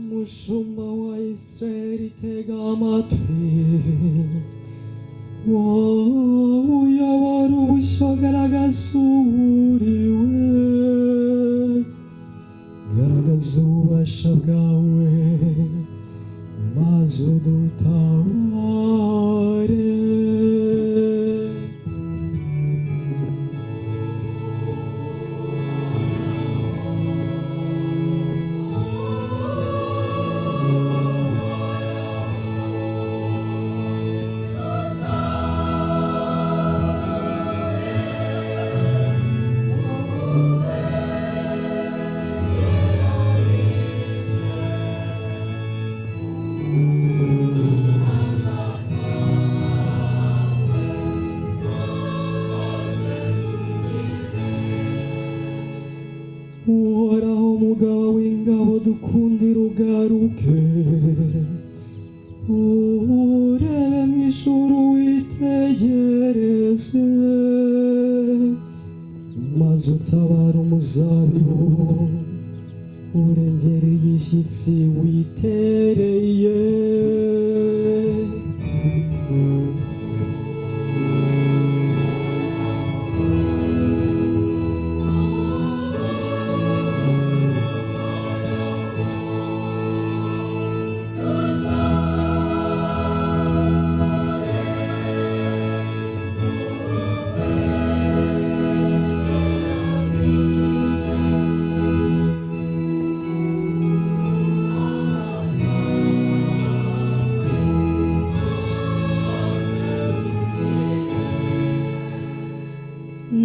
Mushumba wa Israeli, tega amatwi, wowe uyobora ubushyo, garagaza uwuriwe, garagaza ububasha bwawe, maze udutabare. Uhoraho mugaba w'ingabo, dukundira ugaruke, urebe mu ijuru witegereze, maze utabara umuzabibu, urengere igishyitsi witereye.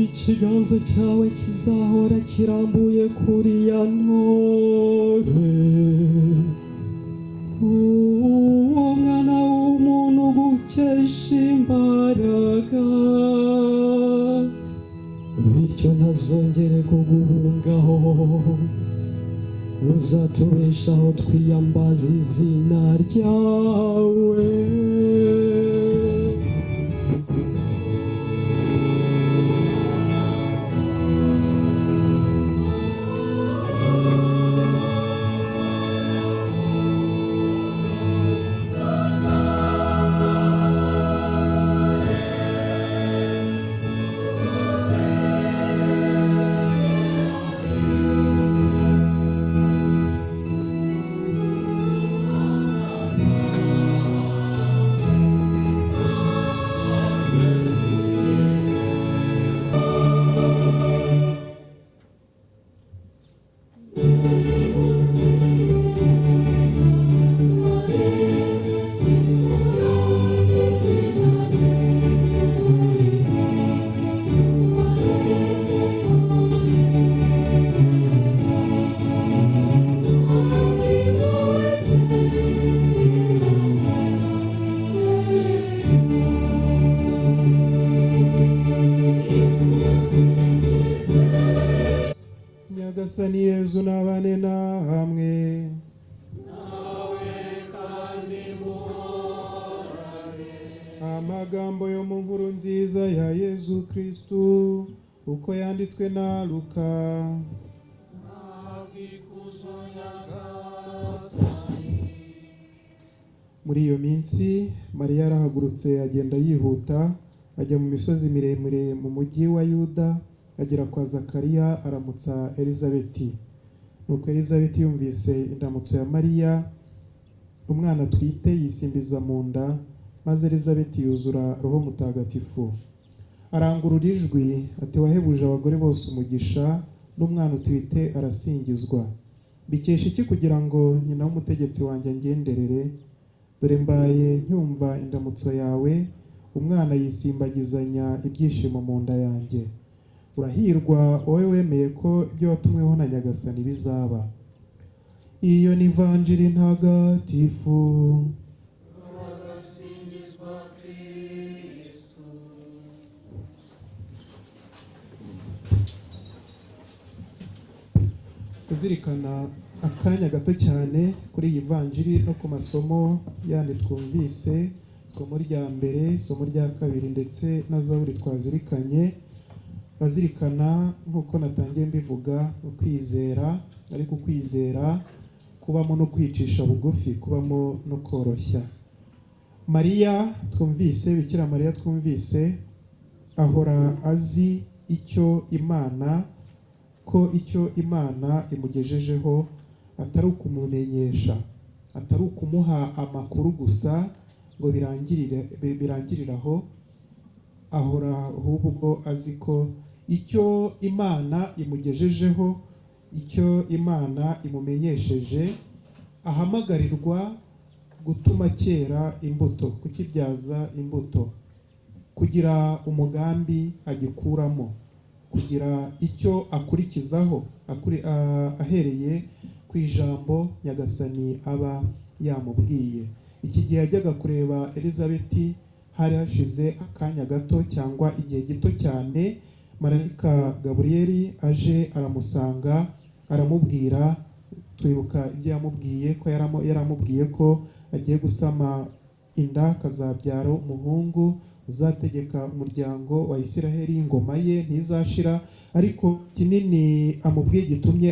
Ikiganza cyawe kizahora kirambuye kuri ya ntore, uwo mwana w'umuntu gukesha imbaraga, bityo ntazongere kuguhungaho, uzatubeshaho twiyambaza izina ryawe. Nyagasani Yezu nabane na hamwe. Amagambo yo mu nkuru nziza ya Yezu Kristu uko yanditswe na Luka. Muri iyo minsi Mariya yarahagurutse agenda yihuta ajya mu misozi miremire mu mujyi wa Yuda, agera kwa Zakariya aramutsa Elizabeti. Nuko Elizabeti yumvise indamutso ya Mariya, umwana atwite yisimbiza mu nda, maze Elizabeti yuzura Roho Mutagatifu. Arangurura ijwi ati: wahebuje abagore bose umugisha, n'umwana utwite arasingizwa. Bikesha iki kugira ngo nyina w'umutegetsi wanjye angenderere? Dore mbaye ncyumva indamutso yawe, Umwana yisimbagizanya ibyishimo mu nda yanjye. Urahirwa wowe wemeye ko ibyo watumweho na Nyagasani bizaba. Iyo ni Ivanjiri ntagatifu. Kuzirikana akanya gato cyane kuri iyi Vanjiri no ku masomo yandi twumvise, isomo rya mbere, isomo rya kabiri ndetse na zaburi twazirikanye. Bazirikana nk'uko natangiye mbivuga, ukwizera, ariko ukwizera kubamo no kwicisha bugufi, kubamo no koroshya. Mariya twumvise, Bikira Mariya twumvise, ahora azi icyo Imana, ko icyo Imana imugejejeho atari ukumumenyesha, atari ukumuha amakuru gusa ngo birangirire aho. Ahora ahubwo azi ko icyo Imana imugejejeho, icyo Imana imumenyesheje, ahamagarirwa gutuma cyera imbuto, kukibyaza imbuto, kugira umugambi agikuramo, kugira icyo akurikizaho ahereye ku ijambo Nyagasani aba yamubwiye. Iki gihe yajyaga kureba Elizabeti hari hashize akanya gato cyangwa igihe gito cyane, Marayika Gaburiyeli aje aramusanga aramubwira. Twibuka ibyo yamubwiye, ko yaramubwiye ko agiye gusama inda akazabyara umuhungu uzategeka umuryango wa Isiraheli, ingoma ye ntizashira. Ariko kinini amubwiye gitumye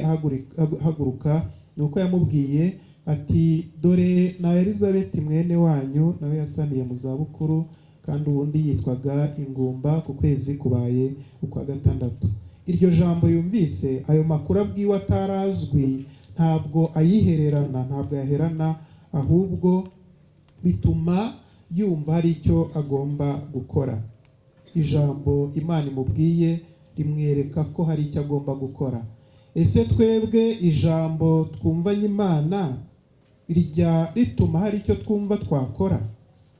ahaguruka ni uko yamubwiye ati dore na Elizabeti mwene wanyu nawe yasamiye mu zabukuru, kandi ubundi yitwaga ingumba, ku kwezi kubaye ukwa gatandatu. Iryo jambo yumvise, ayo makuru abwiwe atarazwi, ntabwo ayihererana, ntabwo yaherana, ahubwo bituma yumva hari icyo agomba gukora. Ijambo Imana imubwiye rimwereka ko hari icyo agomba gukora. Ese twebwe ijambo twumvanye Imana rijya rituma hari icyo twumva twakora?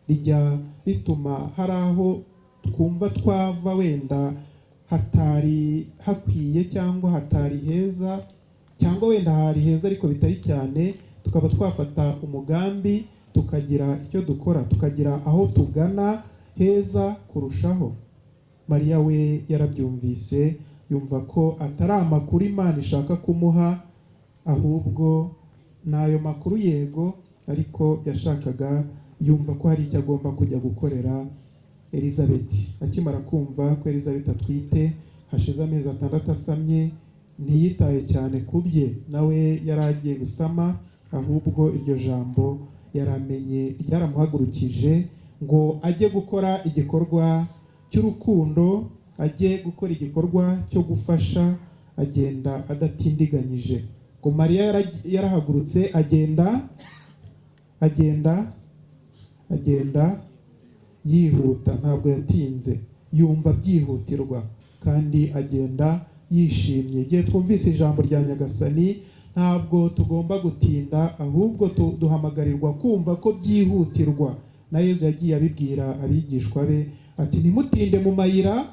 Rijya rituma hari aho twumva twava wenda hatari hakwiye cyangwa hatari heza, cyangwa wenda hari heza ariko bitari cyane, tukaba twafata umugambi tukagira icyo dukora, tukagira aho tugana heza kurushaho? Mariya we yarabyumvise, yumva ko atari amakuru Imana ishaka kumuha, ahubwo n'ayo makuru yego, ariko yashakaga, yumva ko hari icyo agomba kujya gukorera Elizabeti. Akimara kumva ko Elizabeti atwite, hashize amezi 6 asamye, ntiyitaye cyane ku bye, nawe yari agiye gusama, ahubwo iryo jambo yaramenye ryaramuhagurukije ngo ajye gukora igikorwa cy'urukundo, ajye gukora igikorwa cyo gufasha, agenda adatindiganyije. Ngo Mariya yarahagurutse agenda agenda agenda yihuta, ntabwo yatinze, yumva byihutirwa kandi agenda yishimye. Igihe twumvise ijambo rya Nyagasani ntabwo tugomba gutinda, ahubwo duhamagarirwa kumva ko byihutirwa. Na Yezu yagiye abibwira abigishwa be ati ntimutinde mu mayira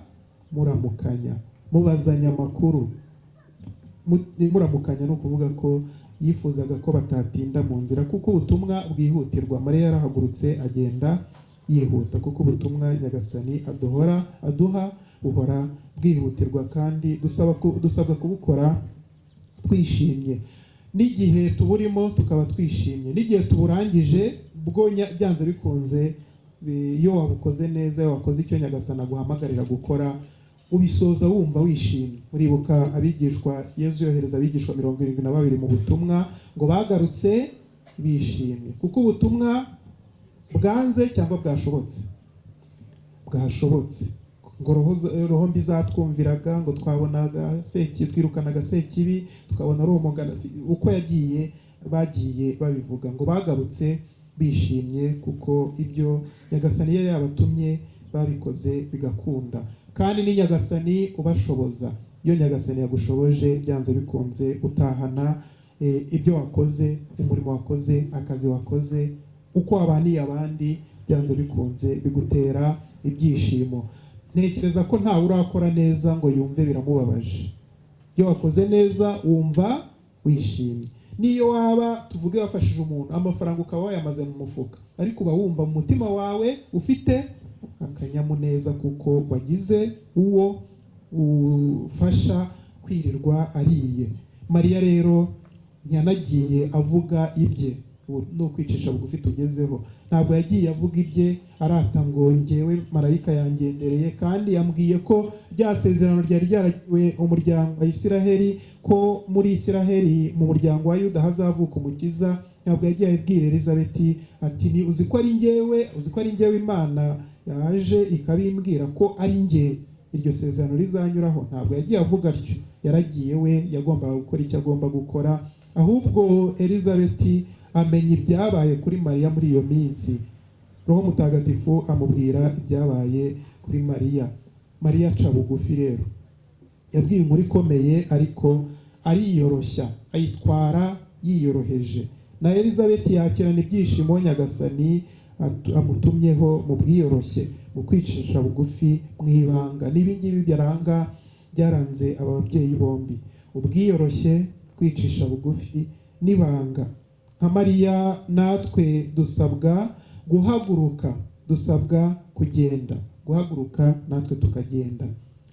muramukanya, mubazanya amakuru. Muramukanya no kuvuga ko yifuzaga ko batatinda mu nzira, kuko ubutumwa bwihutirwa. Mariya yarahagurutse agenda yihuta, kuko ubutumwa Nyagasani aduha buhora bwihutirwa, kandi dusabwa kubukora twishimye. N'igihe tuburimo tukaba twishimye, n'igihe tuburangije bwo byanze bikunze, iyo wabukoze neza, iyo wakoze icyo Nyagasani aguhamagarira gukora, ubisoza wumva wishimye. Uribuka abigishwa, Yezu yohereza abigishwa 72 mu butumwa, ngo bagarutse bishimye, kuko ubutumwa bwanze cyangwa bwashobotse, bwashobotse. Ngo roho mbi zatwumviraga, ngo twabonaga sekibi, twirukanaga sekibi, tukabona romogana, uko yagiye bagiye babivuga, ngo bagarutse bishimye kuko ibyo Nyagasani yari yabatumye babikoze bigakunda. Kandi ni Nyagasani ubashoboza. Iyo Nyagasani yagushoboje byanze bikunze utahana ibyo wakoze, umurimo wakoze, akazi wakoze Uko wabaniye abandi byanze bikunze bigutera ibyishimo. Ntekereza ko ntawe urakora neza ngo yumve biramubabaje. Iyo wakoze neza wumva wishimye. Niyo waba tuvuge wafashije umuntu amafaranga ukaba wayamaze mu mufuka, ariko uba wumva mu mutima wawe ufite akanyamuneza kuko wagize uwo ufasha kwirirwa ariye. Mariya rero ntiyanagiye avuga ibye, ni ukwicisha bugufi tugezeho. Ntabwo yagiye avuga ibye arata ngo ngewe marayika yangendereye kandi yambwiye ko rya sezerano ryari ryaragiwe umuryango wa Isiraheli, ko muri Isiraheli mu muryango wa Yuda hazavuka umukiza. Ntabwo yagiye abwira Elizabeti ati ni uzi ko ari ngewe, uzi ko ari ngewe Imana yaje ikabimbwira ko ari ngewe iryo sezerano rizanyuraho. Ntabwo yagiye avuga atyo, yaragiye we yagombaga gukora icyo agomba gukora. Ahubwo Elizabeti amenya ibyabaye kuri Mariya muri iyo minsi. Roho Mutagatifu amubwira ibyabaye kuri Mariya. Mariya aca bugufi rero, yabwiye inkuru ikomeye ariko ariyoroshya, ayitwara yiyoroheje. Na Elizabeti yakirana ibyishimo Nyagasani amutumyeho mu bwiyoroshye, mu kwicisha bugufi, mu ibanga. N'ibi ngibi byaranga byaranze aba babyeyi bombi, ubwiyoroshye, kwicisha bugufi n'ibanga. Nka Mariya natwe dusabwa guhaguruka, dusabwa kugenda, guhaguruka natwe tukagenda.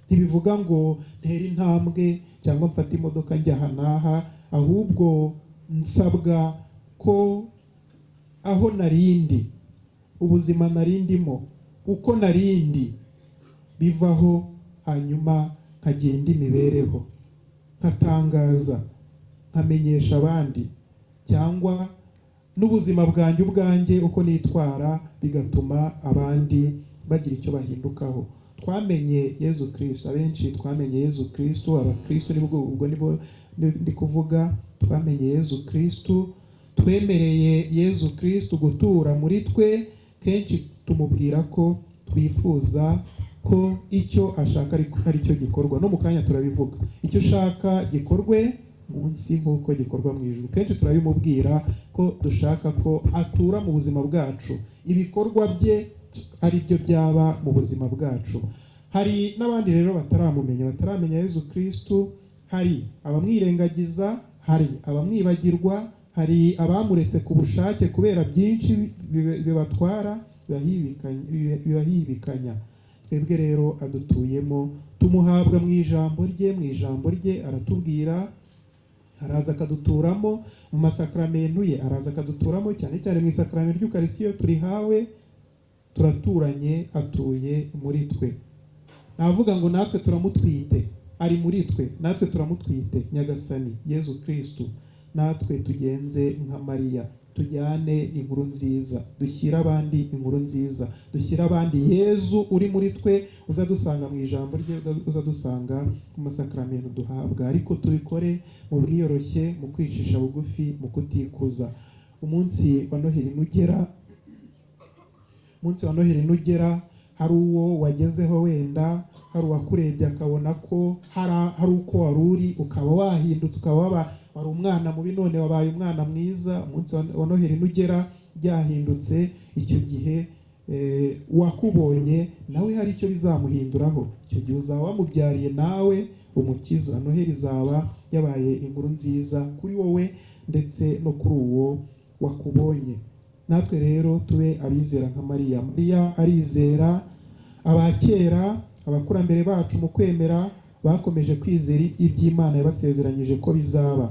Ntibivuga ngo ntere intambwe cyangwa mfate imodoka njya aha n'aha, ahubwo nsabwa ko aho narindi, ubuzima narindimo, uko narindi bivaho, hanyuma nkagira indi mibereho, nkatangaza, nkamenyesha abandi, cyangwa n'ubuzima bwanjye ubwanjye uko nitwara bigatuma abandi bagira icyo bahindukaho. Twamenye Yezu Kristo, abenshi twamenye Yezu Kristo, abakristo nibwo ubwo nibo ndi kuvuga, twamenye Yezu Kristo, twemereye Yezu Kristo gutura muri twe. Kenshi tumubwira ko twifuza ko icyo ashaka ari cyo gikorwa, no mu kanya turabivuga, icyo ushaka gikorwe munsi nk'uko gikorwa mu ijuru. Kenshi turabimubwira ko dushaka ko atura mu buzima bwacu, ibikorwa bye ari byo byaba mu buzima bwacu. Hari n'abandi rero bataramumenya, bataramenya Yezu Kristo, hari abamwirengagiza, hari abamwibagirwa, hari abamuretse ku bushake kubera byinshi bibatwara, bibahibikanya. Twebwe rero adutuyemo, tumuhabwa mu ijambo rye, mu ijambo rye aratubwira, araza akaduturamo mu masakramentu ye, araza akaduturamo cyane cyane mu isakramentu ry'Ukaristiya turihawe, turaturanye, atuye muri twe. Navuga ngo natwe turamutwite, ari muri twe, natwe turamutwite Nyagasani Yezu Kristo. Natwe tugenze nka Mariya, tujyane inkuru nziza, dushyire abandi inkuru nziza, dushyire abandi Yezu uri muri twe, uzadusanga mu ijambo rye, uzadusanga mu masakramentu duhabwa, ariko tubikore mu bwiyoroshye, mu kwicisha bugufi, mu kutikuza. Umunsi wa Noheli nugera, umunsi wa Noheli nugera, hari uwo wagezeho wenda, hari uwakurebye akabona ko hari uko wari uri, ukaba wahindutse, ukaba wari umwana mubi none wabaye umwana mwiza. Umunsi wa Noheli nugera byahindutse, icyo gihe wakubonye nawe hari icyo bizamuhinduraho. Icyo gihe uzaba wamubyariye nawe umukiza. Noheli izaba yabaye inkuru nziza kuri wowe ndetse no kuri uwo wakubonye. Natwe rero tube abizera nka Mariya. Mariya arizera. Abakera, abakurambere bacu mu kwemera bakomeje kwizera iby'Imana yabasezeranyije ko bizaba.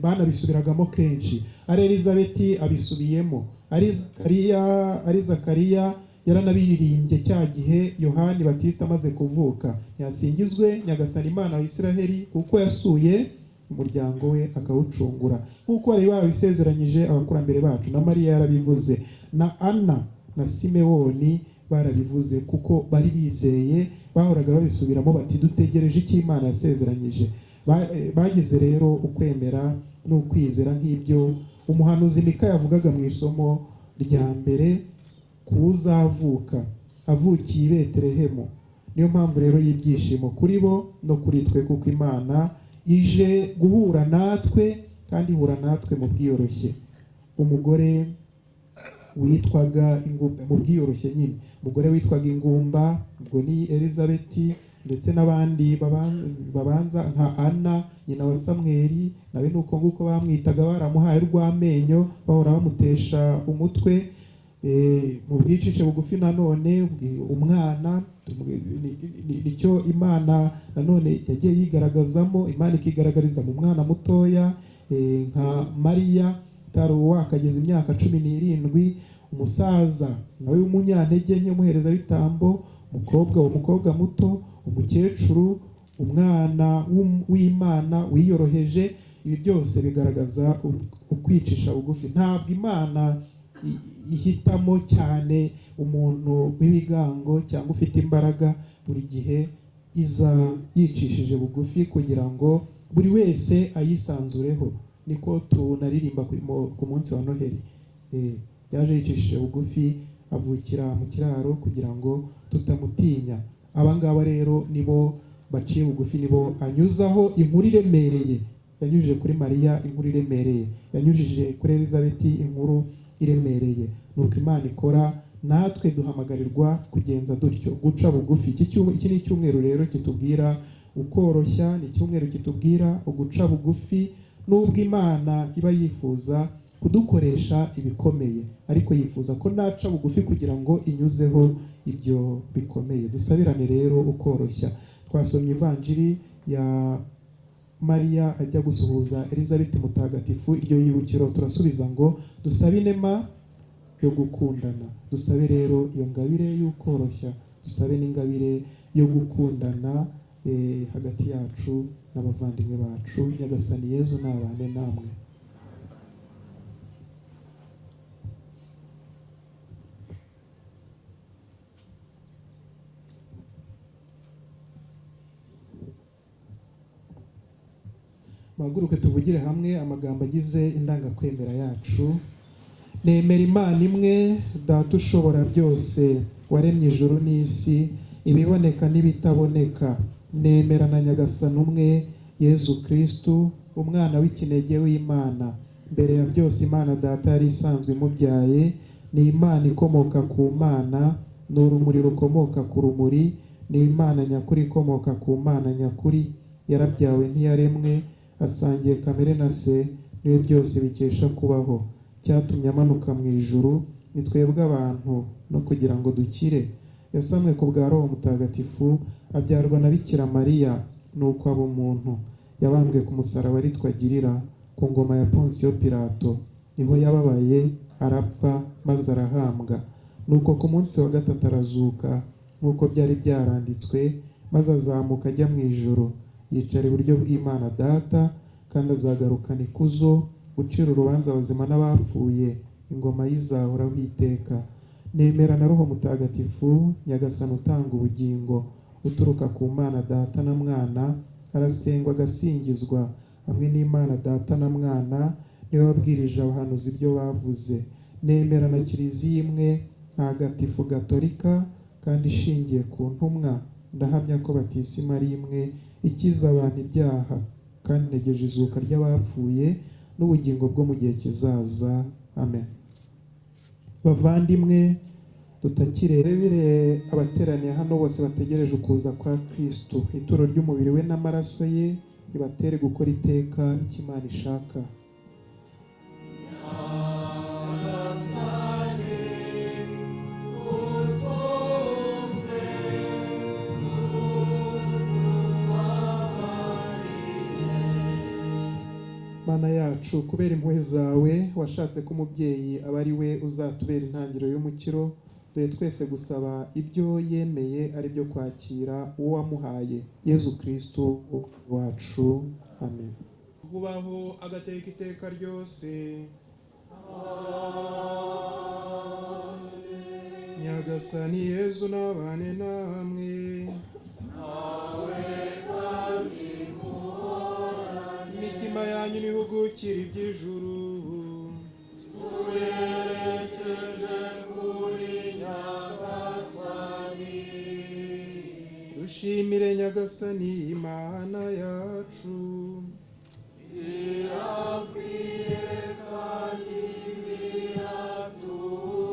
Banabisubiragamo kenshi. Ari Elizabeti abisubiyemo, ari Zakariya yaranabiririmbye cya gihe Yohani Batista amaze kuvuka. Yasingizwe Nyagasani Imana wa Isiraheli kuko yasuye umuryango we akawucungura, nk'uko bari babisezeranyije abakurambere bacu. Na Mariya yarabivuze, na Anna na Simewoni barabivuze, kuko bari bizeye, bahoraga babisubiramo bati dutegereje icyo Imana yasezeranyije. Bagize rero ukwemera n'ukwizera nk'ibyo umuhanuzi Mika yavugaga mu isomo rya mbere, kuzavuka avukiye i Betelehemu. Niyo mpamvu rero y'ibyishimo kuri bo no kuri twe, kuko Imana ije guhura natwe kandi ihura natwe mu bwiyoroshye. Umugore witwaga ingumba mu bwiyoroshye nyine, umugore witwaga ingumba, ubwo ni Elizabeti, ndetse n'abandi babanza nka Ana nyina wa Samweli, nawe nuko nguko bamwitaga, baramuhaye urw'amenyo, bahora bamutesha umutwe. Mu bwicishe bugufi nanone umwana nicyo Imana nanone yagiye yigaragazamo, Imana ikigaragariza mu mwana mutoya nka Mariya utari wakageza imyaka 17, umusaza nawe w'umunyantege nke w'umuherezabitambo, umukobwa muto, umukecuru, umwana w'Imana wiyoroheje. Ibi byose bigaragaza ukwicisha bugufi. Ntabwo Imana ihitamo cyane umuntu w'ibigango cyangwa ufite imbaraga, buri gihe iza yicishije bugufi kugira ngo buri wese ayisanzureho. Niko tunaririmba ku munsi wa Noheli. Yaje yicishije bugufi avukira mu kiraro kugira ngo tutamutinya. Aba ngaba rero nibo baciye bugufi, nibo anyuzaho inkuru iremereye. Yanyujije kuri Mariya inkuru iremereye, yanyujije kuri Elizabeti inkuru iremereye. Nuko Imana ikora, natwe duhamagarirwa kugenza dutyo, guca bugufi. Iki ni icyumweru rero kitubwira ukoroshya, ni icyumweru kitubwira uguca bugufi. Nubwo Imana iba yifuza kudukoresha ibikomeye, ariko yifuza ko naca bugufi kugira ngo inyuzeho ibyo bikomeye. Dusabirane rero ukoroshya. Twasomye ivanjiri ya Mariya ajya gusuhuza Elizabeti mutagatifu. Iryo yibukiro turasubiza ngo dusabe inema yo gukundana. Dusabe rero iyo ngabire y'ukoroshya, dusabe n'ingabire yo gukundana hagati yacu n'abavandimwe bacu. Nyagasani Yezu nabane namwe. Muhaguruke tuvugire hamwe amagambo agize indangakwemera yacu. Nemera Imana imwe, Data ushobora byose, waremye ijuru n'isi, ibiboneka n'ibitaboneka. Nemera na Nyagasani umwe, Yezu Kristu, umwana w'ikinege w'Imana. Mbere ya byose Imana Data yari isanzwe imubyaye, ni Imana ikomoka ku Mana, ni urumuri rukomoka ku rumuri, ni Imana nyakuri ikomoka ku Mana nyakuri, yarabyawe ntiyaremwe, asangiye kamere na se, niwe byose bikesha kubaho. Cyatumye amanuka mu ijuru ni twebwe abantu, no kugira ngo dukire. Yasamwe ku bwa Roho Mutagatifu, abyarwa na Bikira Mariya, nuko aba umuntu. Yabambwe ku musaraba aritwagirira ku ngoma ya Ponsiyo Pilato, niho yababaye arapfa maze arahambwa. Nuko ku munsi wa gatatu arazuka nk'uko byari byaranditswe, maze azamuka ajya mu ijuru, yicara iburyo bw'Imana Data, kandi azagarukana ikuzo gucira urubanza abazima n'abapfuye, ingoma yizahoraho iteka. Nemera na Roho Mutagatifu, Nyagasani utanga ubugingo, uturuka ku Mana Data na Mwana, arasengwa agasingizwa hamwe n'Imana Data na Mwana, niwe wabwirije abahanuzi ibyo bavuze. Nemera na Kiliziya imwe ntagatifu gatolika kandi ishingiye ku ntumwa, ndahamya ko batisimu ari imwe ikiza abantu ibyaha, kandi ntegereje izuka ry'abapfuye n'ubugingo bwo mu gihe kizaza. Amen. Bavandimwe, dutakire bire abateraniye hano bose bategereje ukuza kwa Kristo. Ituro ry'umubiri we n'amaraso ye ribatere gukora iteka icyo Imana ishaka. Mana yacu, kubera impuhwe zawe washatse ko umubyeyi aba ari we uzatubera intangiriro y'umukiro, dore twese gusaba ibyo yemeye ari byo kwakira uwo wamuhaye, Yezu Kristo wacu. Amen. Kubaho agateka iteka ryose. Nyagasani Yezu nabane namwe. Imitima yanyu nihugukire iby'ijuru. Twerekeje kuri Nyagasani. Dushimire Nyagasani Imana yacu. Birakwiye kandi biratugomba.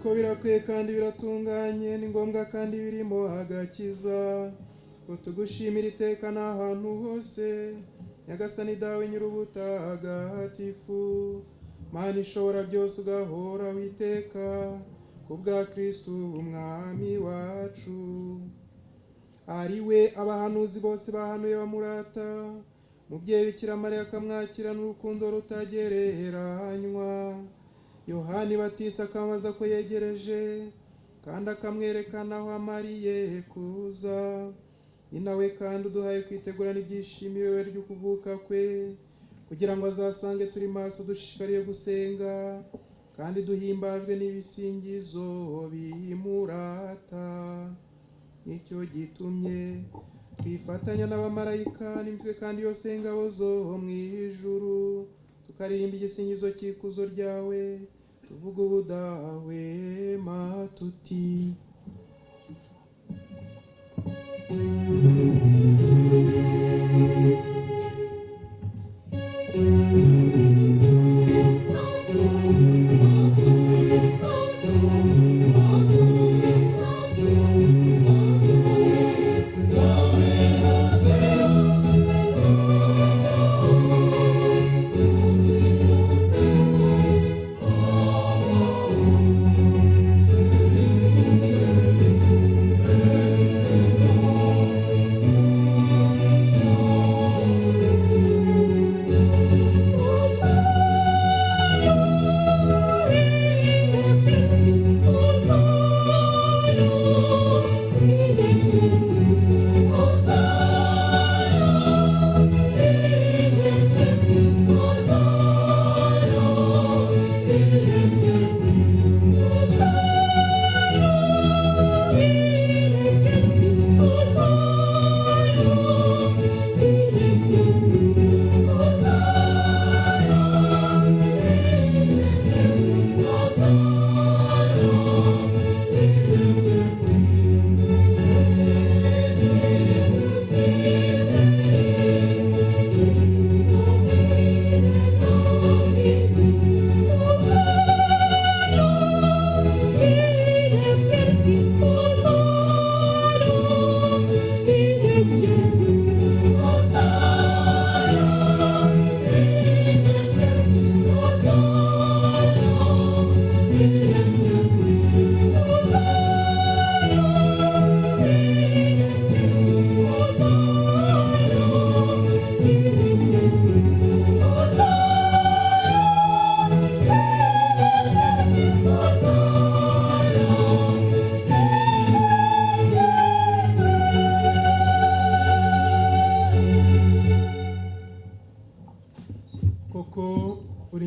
Koko birakwiye kandi biratunganye, ni ngombwa kandi birimo agakiza, ko tugushimira iteka n'ahantu hose, Nyagasani Dawe Nyir'ubutagatifu, Mana ishobora byose ugahora witeka, kubwa Kristu umwami wacu. Ari we abahanuzi bose bahanuye bamurata, Mubyeyi Bikira Mariya akamwakira n'urukundo rutagereranywa, Yohani Batista akamaza ko yegereje, kandi akamwerekana aho amariye kuza. Ni nawe kandi uduhaye kwitegurana ibyishimo ry'ukuvuka kwe, kugira ngo azasange turi maso dushishikariye gusenga, kandi duhimbajwe n'ibisingizo bimurata. Nicyo gitumye twifatanya n'abamarayika n'imitwe kandi yose y'ingabo zo mu ijuru, tukaririmba igisingizo cy'ikuzo ryawe, tuvuga ubudahwema tuti: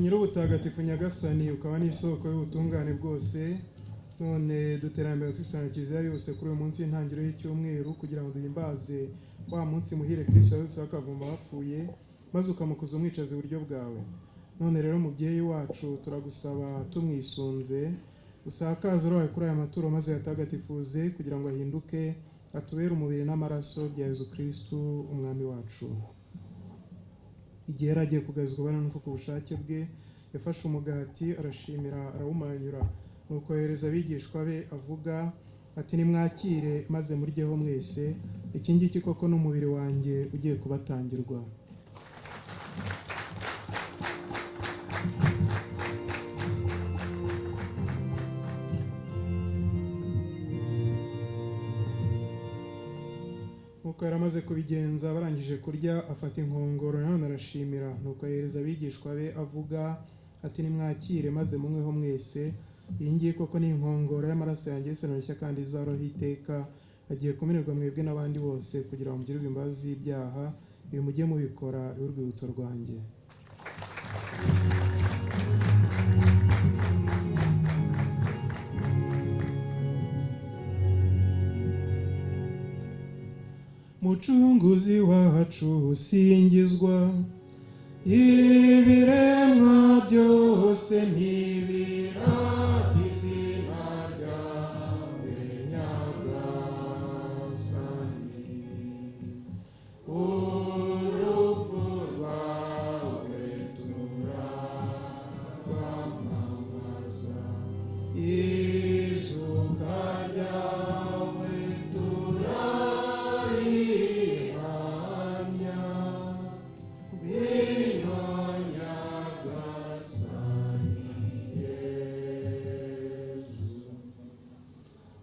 Nyir'ubutagatifu Nyagasani, ukaba n'isoko y'ubutungane bwose, none duterambere dufitanye kiliziya yose kuri uyu munsi w'intangiriro y'icyumweru, kugira ngo duhimbaze wa munsi muhire Kristo yazutse akavumba abapfuye, maze ukamukuza umwicaza iburyo bwawe. None rero mubyeyi wacu, turagusaba tumwisunze, usakaze uruhaye kuri aya maturo maze yatagatifuze, kugira ngo ahinduke atubere umubiri n'amaraso bya Yezu Kristu umwami wacu. Igihe yari agiye kugazwa n'urupfu ku bushake bwe, yafashe umugati arashimira arawumanyura, nuko yohereza abigishwa be avuga ati: nimwakire maze muryeho mwese, iki ngiki koko ni umubiri wanjye ugiye kubatangirwa. Nuko yari amaze kubigenza, barangije kurya, afata inkongoro nanone arashimira, nuko yohereza abigishwa be avuga ati: nimwakire maze munyweho mwese, iyi ngiyi koko ni inkongoro y'amaraso yanjye y'isezerano rishya kandi izahoraho iteka, agiye kumenerwa mwebwe n'abandi bose kugira ngo mugirirwe imbabazi z'ibyaha. Ibi mujye mubikora urwibutso rwanjye. Mucunguzi wacu usingizwa, ibiremwa byose ntibirata izina ryawe Nyagasani. Urupfu rwawe turarwamamaza,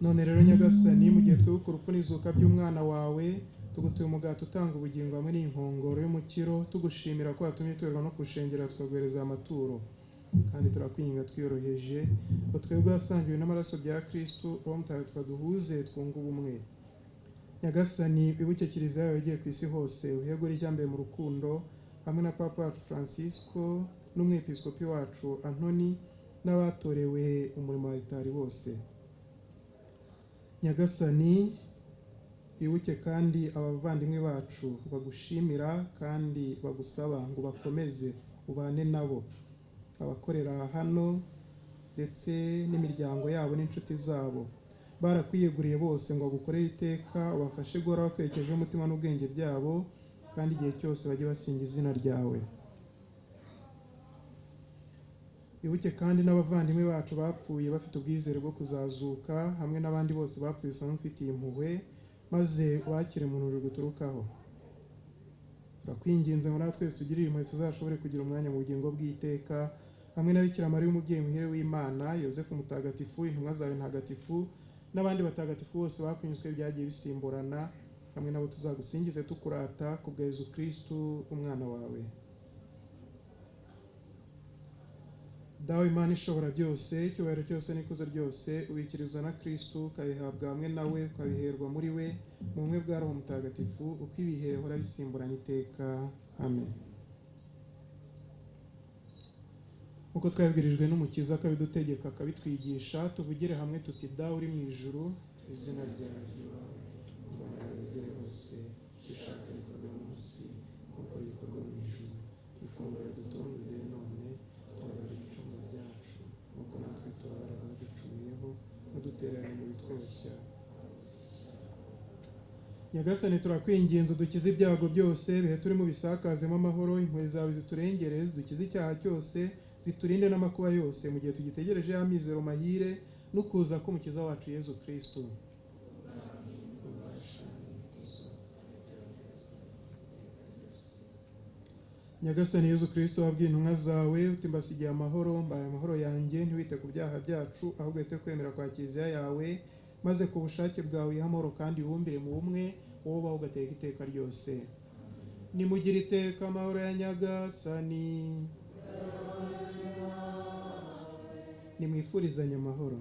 None rero Nyagasani, mu gihe twibuka urupfu n'izuka by'umwana wawe, tugutuye umugati utanga ubugingo hamwe n'inkongoro y'umukiro, tugushimira ko watumye tuberwa no kushengera tukaguhereza amaturo. Kandi turakwinginga twiyoroheje ngo twebwe wasangiwe n'amaraso bya Kristu, Roho Mutagatifu aduhuze twunge ubumwe. Nyagasani, wibuke Kiliziya yawe yagiye ku isi hose, uhegure ijyambere mu rukundo hamwe na Papa wacu Francisco n'umwepiskopi wacu Antoni n'abatorewe umurimo wa alitari bose. Nyagasani, wibuke kandi abavandimwe bacu bagushimira kandi bagusaba ngo bakomeze ubane nabo, abakorera hano ndetse n'imiryango yabo n'inshuti zabo barakwiyeguriye bose ngo bagukorere iteka, ubafashe guhora bakwerekejeho umutima n'ubwenge byabo, kandi igihe cyose bajye basinga izina ryawe. Wibuke kandi n'abavandimwe bacu bapfuye bafite ubwizere bwo kuzazuka, hamwe n'abandi bose bapfuye usanga ufitiye impuhwe, maze ubakire mu rumuri ruguturukaho. Turakwinginze ngo natwe twese tugirire impuhwe, tuzashobore kugira umwanya mu bugingo bw'iteka hamwe na Bikira Mariya umubyeyi muhire w'Imana, Yosefu mutagatifu, intumwa zawe ntagatifu n'abandi batagatifu bose bakunyuzwe byagiye bisimburana, hamwe nabo tuzagusingize tukurata ku bwa Yezu Kristu umwana wawe. Dawe Imana ishobora byose, icyubahiro cyose n'ikuzo ryose ubikirizwa na Kristu, ukabihabwa hamwe nawe, ukabiherwa muri we, mu bumwe bwa Roho Mutagatifu, uko ibihe bihora bisimburana iteka. Amen. Nk'uko twabibwirijwe n'Umukiza akabidutegeka akabitwigisha, tuvugire hamwe tuti: Dawe uri mu ijuru, izina ryawe ryubahwe, ingoma yawe igere hose, icyo ushaka gikorwe munsi nk'uko gikorwa mu ijuru. Ifunguro ridutunga uduhe none, tubabarire ibicumuro byacu nk'uko natwe tubabarira abaducumuyeho, ntudutererane mu bitwoshya. Nyagasani, turakwinginze udukize ibyago byose, bihe turimo bisakazemo amahoro, impuhwe zawe ziturengere, zidukize icyaha cyose, ziturinde n'amakuba yose, mu gihe tugitegereje ya mizero mahire no kuza k'Umukiza wacu Yezu Kristu. Nyagasani Yezu Kristu, wabwiye intumwa zawe uti: mbasigiye amahoro, mbaye amahoro yanjye, ntiwite ku byaha byacu, ahubwo wite kwemera kwa Kiliziya yawe, maze ku bushake bwawe uyihe amahoro kandi uwumbire mu bumwe, wowe ubaho ugateka iteka ryose. Nimugire iteka amahoro ya Nyagasani. Nimwifurizanye amahoro.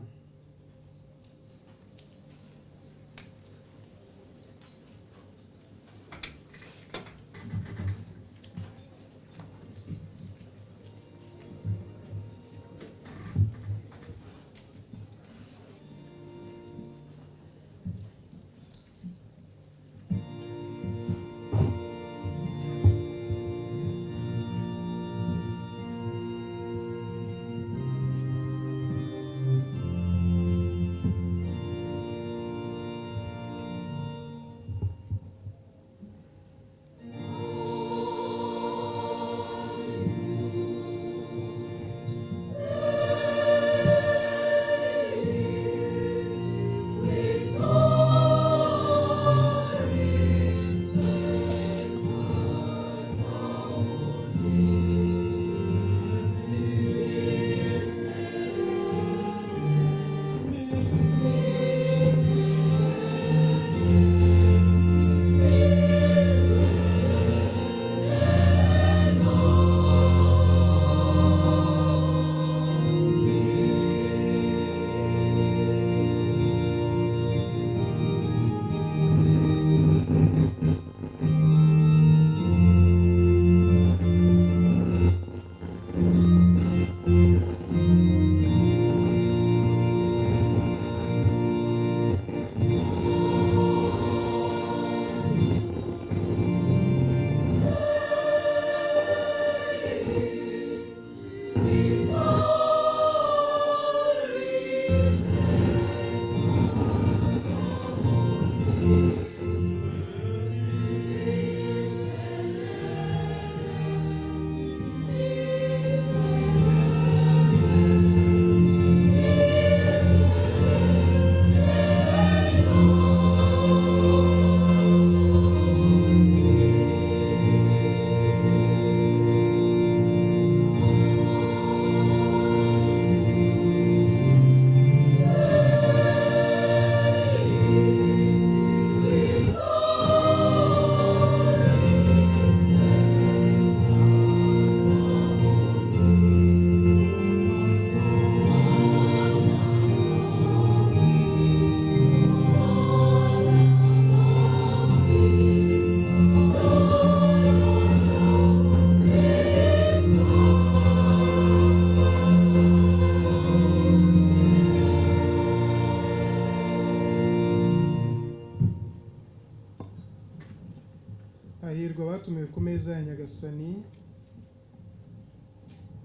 Hahirwa abatumiwe ku meza ya Nyagasani.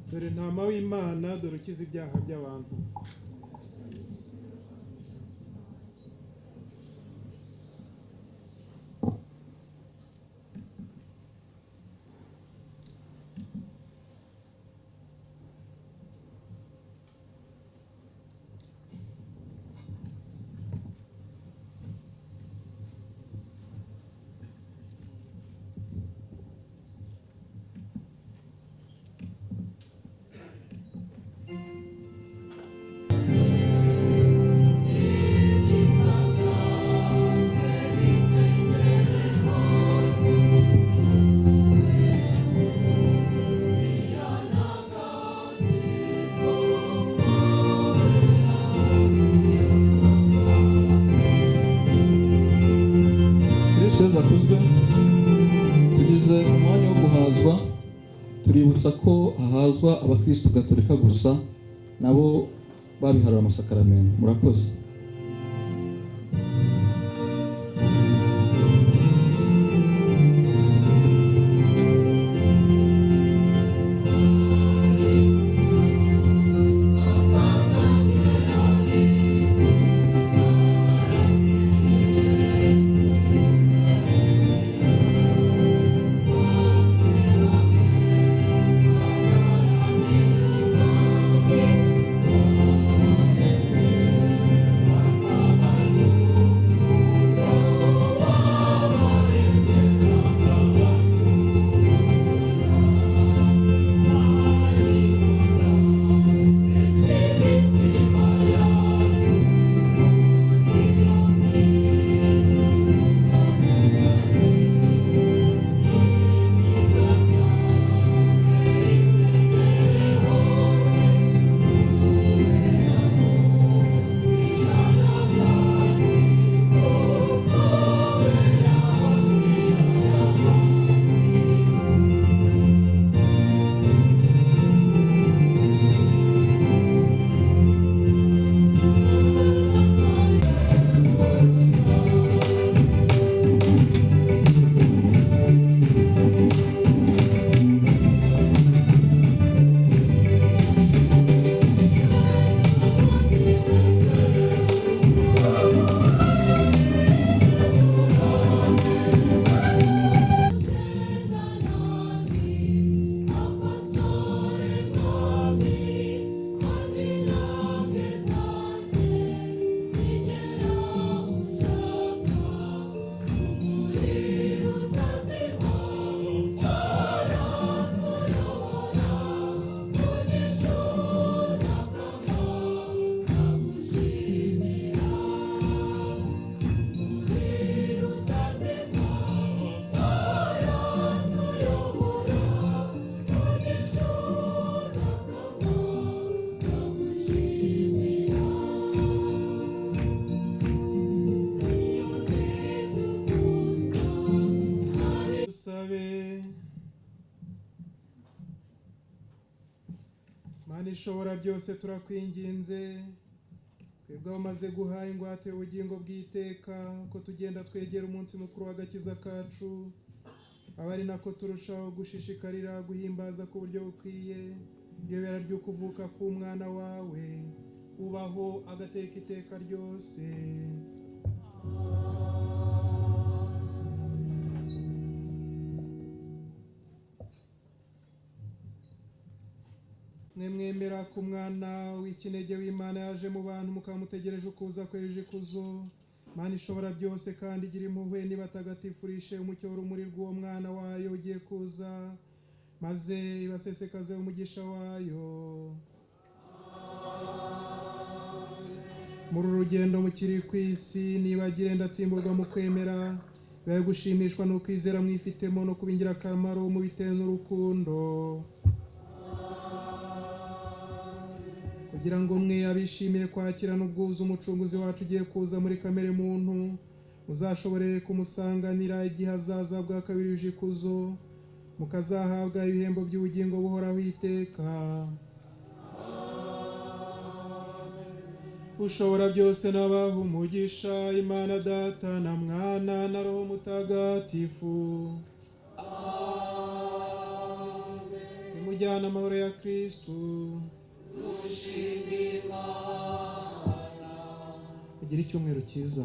Dore ntama w'Imana, dore ukiza ibyaha by'abantu. Akuzwe. Tugeze mu mwanya wo guhazwa. Tuributsa ko hahazwa abakristu gatolika gusa, nabo babiharura amasakaramentu. Murakoze. Mana ishobora byose, turakwinginze twebwe abamaze guha ingwate ubugingo bw'iteka, ko tugenda twegera umunsi mukuru w'agakiza kacu, aba ari nako turushaho gushishikarira guhimbaza ku buryo bukwiye iyobera ry'ukuvuka k'umwana wawe, ubaho agateka iteka ryose. Mwe mwemera ku mwana w'ikinege w'Imana yaje mu bantu, mukamutegereje ukuza kweje ikuzo, Mana ishobora byose kandi igira impuhwe, nibatagatifurishe umucyo w'urumuri rw'uwo mwana wayo ugiye kuza, maze ibasesekaze umugisha wayo. Muri uru rugendo mukiri ku isi, nibagire ndatsimburwa mu kwemera, bibaye gushimishwa n'ukwizera mwifitemo no kuba ingirakamaro mu bitewe n'urukundo, kugira ngo mwe abishimiye kwakira n'ubwuzu umucunguzi wacu ugiye kuza muri kamere muntu, muzashobore kumusanganira igihe azaza bwa kabiri yuje ikuzo, mukazahabwa ibihembo by'ubugingo buhoraho iteka. Ushobora byose n'abaha umugisha, Imana Data na Mwana na Roho Mutagatifu. Nimujyane amahoro ya Kristu. Mugire icyumweru cyiza.